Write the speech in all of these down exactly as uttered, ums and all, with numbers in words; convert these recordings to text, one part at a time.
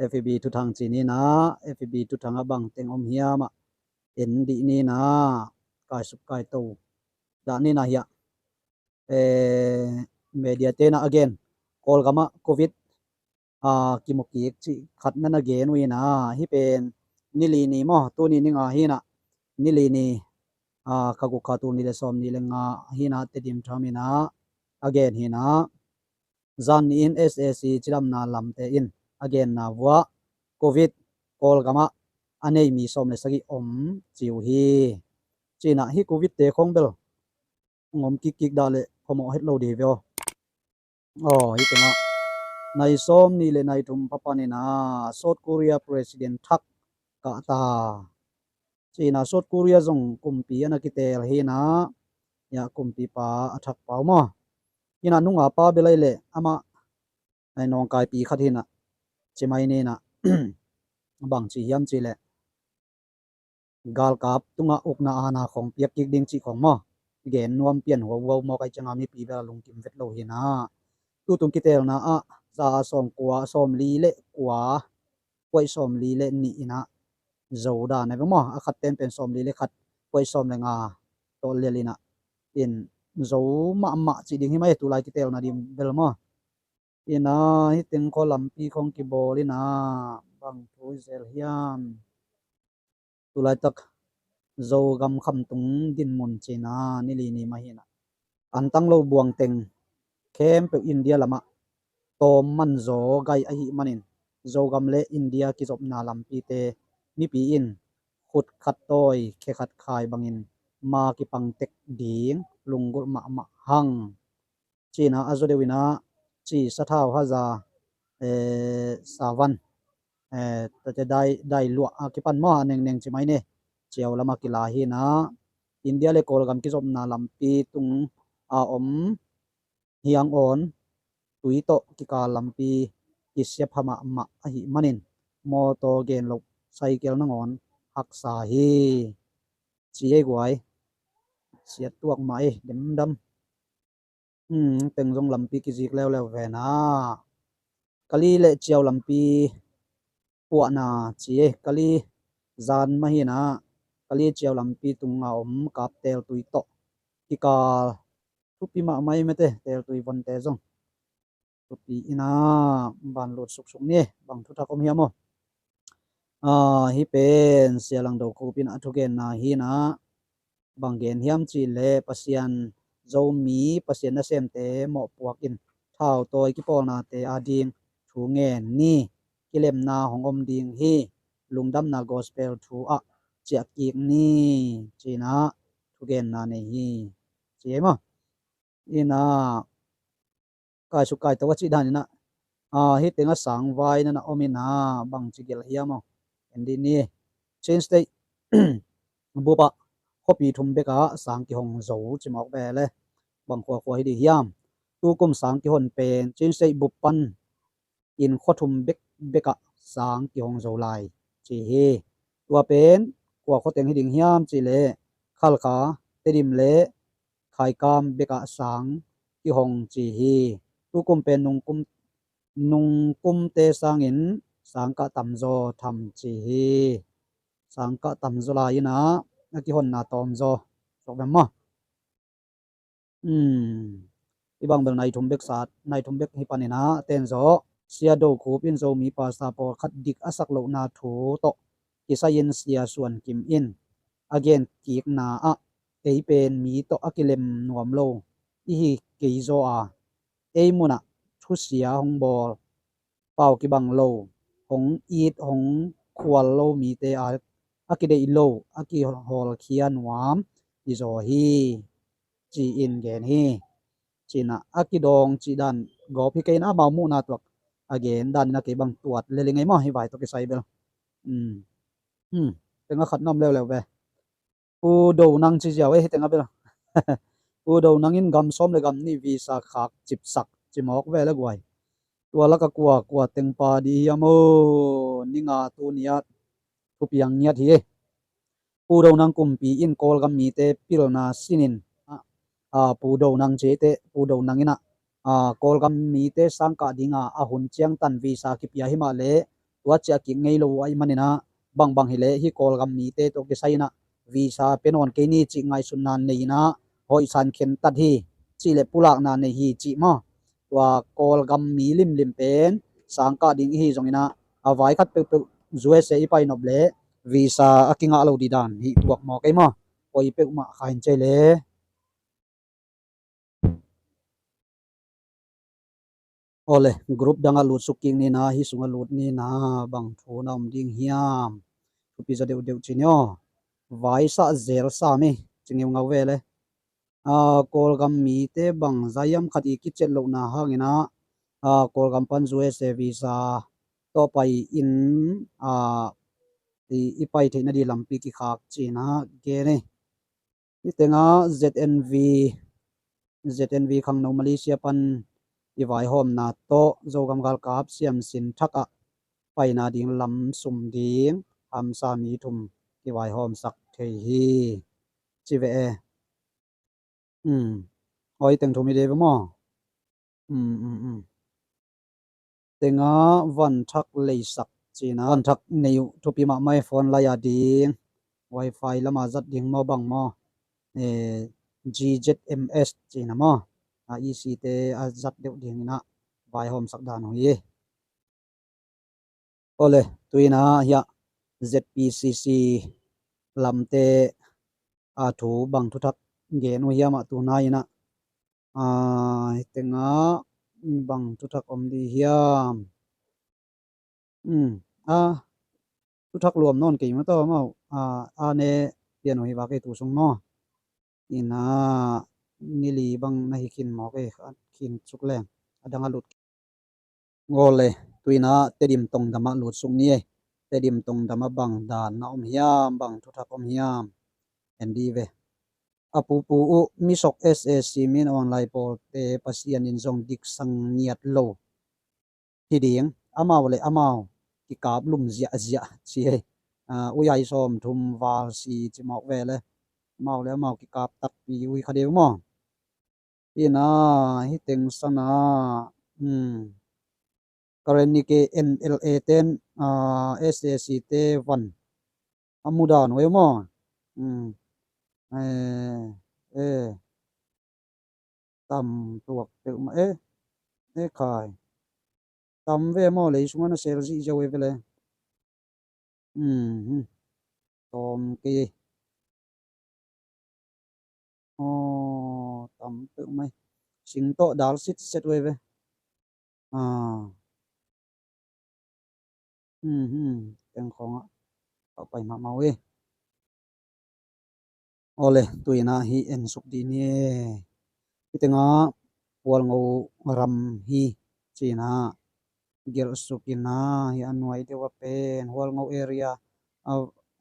F B thuthang ci ni na, F B thuthang a bang teng om hiam ah en dih ni na, kaisuk kaito dah ni na hiah. Eh, media te na a gen, Kawlgam ah covid a kimu kik cih khat na na gen uh hi na, hih pen ni li ni maw, tuni ni nga hi na, ni li ni, a, kha guk kha tul nih le sawm nih le nga hi na, Tedim Tham hi na a gen hi na. Zan ni in S A C cidamna lamte in a genna vuah covid Kawlgam ah a nei mi sawm le sagih om ci uh hi. Ci na hih covid te khong bel ngom kikkik dah le khawmawh het lo dih ve aw. Aw, hih tengah nai sawm nih le nai thum pha panin a South Korea president thak kah ta. Ci na South Korea zong kumpi a na kiteel hi na, hiah kumpipa a thak pa uh maw. Hi na nunga pa bel ai le amah ai nawngkaipi khat hi na, ci mai ni na, bang ci hiam ci le galkap tungah ukna aana khong piak kik ding cih khong maw. Gen nuam pian huauhuau mawk ai cianga mipi bel a lungkim vet lo hi na. Tutung kiteelna ah za a sawm kua, sawm li le kua, kuaih sawm li le nih in a zo dan a ve maw. A khat ten pen sawm li le khat, kuaih sawm le nga tawh lial in a, in zo mahmah cih ding hi mai, tulai kiteelna ding bel maw. Hi na, hih teng khua lampi khong kibawl hi na, bang thu i zel hiam. Tulaitak Zogam khamtung dinmun ci na ni li ni mah hi na, antang lo buangteng khempeuh India lamah tawm manzaw gai ahih manin Zogam le India kizopna lampite mipi in khut khat tawi khe khat khai bangin ma kipang tek ding lunggulh mahmah hang. Ci na a zaw deuh in a ci sathau haza, eh, savan, eh, tate dai, dai luah a kipan maw, a nengneng ci mai ni. Ciau lam a kila hi na, India le Kawlgam kizopna lampi tung a om hiang awn tui tawh kikal lampi kisiap hamah mah ahih manin mawtaw gen loh cycle nangawn haksa hi. Ci ei guai, siat tuak mah ei, demdam. Hmm, teng zong lampi kizik leuleu ve na. Kali le Ciau lampi puahna ci ei, Kali zan mah hi na, Kali Ciau lampi tunga om kap teltui tawh kikal thupi mahmah ei mete, teltui vonte zong thupi in a, ban lut suksuk ni, bang thuthak om hiam aw. Ah, hih pen Sia Lang Do Khup in a thugenna hi na, bang gen hiam cih leh Pasian, Zomi Pasian nasemte mawhpuak in thautawi kipawlnate ading thu ngen ni, kilemna hong om ding hi, lungdamna gospel thu ah ciah kik ni, ci na thugenna nei hi, ci ei maw. Hi na, kaisuk kaito a cih dan in a, ah, hih teng a sang vai na na om in a, bang ci gelh hiam aw. En dih ni. Chin State bup ah khuapi thum bek ah sang kihong zo ci mawk ve le, bang khuakhua hi dih hiam. Tukum sang kihon pen Chin State bup pan in khua thum bek bek ah sang kihong zo lai ci hi. Tua pen kua khua teng hi ding hiam cih leh Khalkha, Tedim le Khaikam bek ah sang kihong ci hi. Tukum pen nungkum, nungkumte sangin sang kah tamzaw tham ci hi. Sang kah tamzaw lai in a, a kihonna tawmzaw. Sok vem maw. Hmm. Hih bang bel nai thum bek sat, nai thum bek hi panin a, ten zaw. Sia Do Khup in Zomi pastor pawlkhat dik a sak lohna thu tawh kisai-in Sia Suan Kim in a gen kikna ah, ei pen mi tawh a kilem nuam lo i hi kei zaw a, ei munah thusia hong bawl, pau kibang lo, hong it hong khual lo mite a, a kideih lo, a kihawlkhia nuam hi zaw hi, ci-in gen hi. Ci-in a, a kidawng cih dan gawp hi kei in a, amau muhna tuak a gen dan in a kei bang tuat lel ing ei maw, hih vai tawh kisai bel. Hmm. Hmm. Teng a khat na om leuleu ve. Pu Do Nang ci ziau ei, hih teng a bel. Pu Do Nang in gam sawm le gam nih visa khak cipsak ci mawk ve le guai. Tua lak a kua, kua teng pa dih hiam aw, ni nga tuni ah thupiang ngiat hi ei. Pu Do Nang kumpi in Kawlgam mite pilna sinin, a, a, Pu Do Nang ci ei teh, Pu Do Nang in a, a, Kawlgam mite sang kah ding a, a hun ciangtan visa kipia hi mah leh, Tua ciah kik ngei lo uh ahih manin ah, bangbang hileh hih Kawlgam mite tawh kisai in ah visa pia nawn kei ni cih ngaihsutna nei in ah, hoih san khentat hi cih leh pulakna nei hi cih maw. Tua Kawlgam mi limlim pen sangkah ding i hi zongin ah, a vai khat peuhpeuh U S A i pai nop leh visa a kingah lo ding dan hi tuak maw kei maw. Koi peuhmah kha in cei le. Awle, group dangah lutsuk kik ni na, hih sungah lut ni na, bang thu na om ding hiam? Thupi zaw deuhdeuh ci ni aw. Vaisah zel sam hi, ci ngeungau ve le. A, Kawlgam mite bang zah hiam khat i kiciat lohna hangin ah, a, Kawlgam pan U S A visa tawh pai in, a, i, i pai theihna ding lampi kikhak ci-in ah gen hi. Hih tengah Z N V, Z N V khangno Malaysia pan i vaihawmna tawh Zogam galkap siamsin thak ah paina ding lam sum ding hamsa mi thum kivaihawmsak thei hi. Ci ve e. Um. Awi teng thum hi dei ve maw? Um, um, um. Tengah Van Thak Leisak ci-in ah, Van Thak nei uh thupi mahmah e, phone lai a ding, wifi lamah zat ding maw bang maw, eh, G Z M S ci-in ah maw, a E C te a zat deuh dingin ah vaihawmsak dan uh hi. Awle, tu-in ah hiah Z P C C lamte a thu bang thuthak gen uh hiam ah tu nai-in ah, a, hih tengah bang thuthak om ding hiam? Um, a, thuthak luam nawn kei mah tawh amau, a, a ne pian uh hi vak ei tu sung maw. Ina, nili bang na hi khin mawk ei, khin suk leng a dang a lut. Awle, tu-in ah Tedim Tongdam ah lutsuk ni ei. Tedim Tongdam ah bang dan na om hiam, bang thuthak om hiam? En dih ve. A pupu uh, misok S A C min online pawlte Pasian in zong diksang ngiat lo hi ding, amau le amau kikap lum ziahziah ci hi. A, uiai sawm thum val si ci mawk ve le, amau le amau kikap takpi ui kha deuh maw. Ina, hih teng sana, um, Karen ni ke N L A ten, a, S A C te van a mu dan uh e maw. Um, eh, eh. Tam tuak peuhmah e, e khai. Tam ve maw, lei sungah na sel zihziau e ve le. Um, tawm kei. Aw, tam peuhmah e. Sing tawh dal sitset uh e ve. A. Um, um, teng khawngah a pai mahmah uh e. Awle, tu-in ah hih en suk dih ni e. Hih tengah Hualngo ram hi ci-in ah gelh suk in ah, hih a nuai deuh a pen Hualngo area a,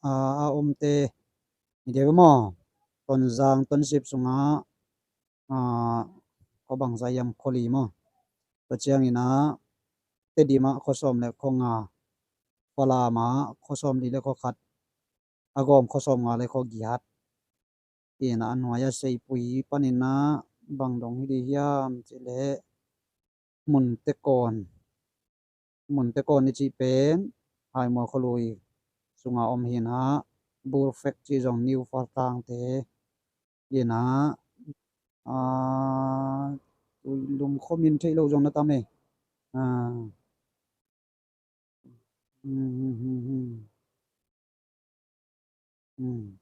a, a omte hi deuh maw. Tonzang, Tonsip sungah, a, khuabang zah hiam, khuali maw. Tua ciangin ah Tedim ah khuasawm le khuanga, Falam ah khuasawm li le khuakhat, a gawm khuasawm nga le khuagiat. Ina, a nuai a Seipui panin ah bang dong hi dih hiam cih leh Munte Kawn. Munte Kawn i cih pen Haimual khualui sunga om hi-in ah, Burfek cih zong New Faltang te. Ina, a, Tuilum khuamin theih loh zong na tam e. A. Um, um, um, um. Um.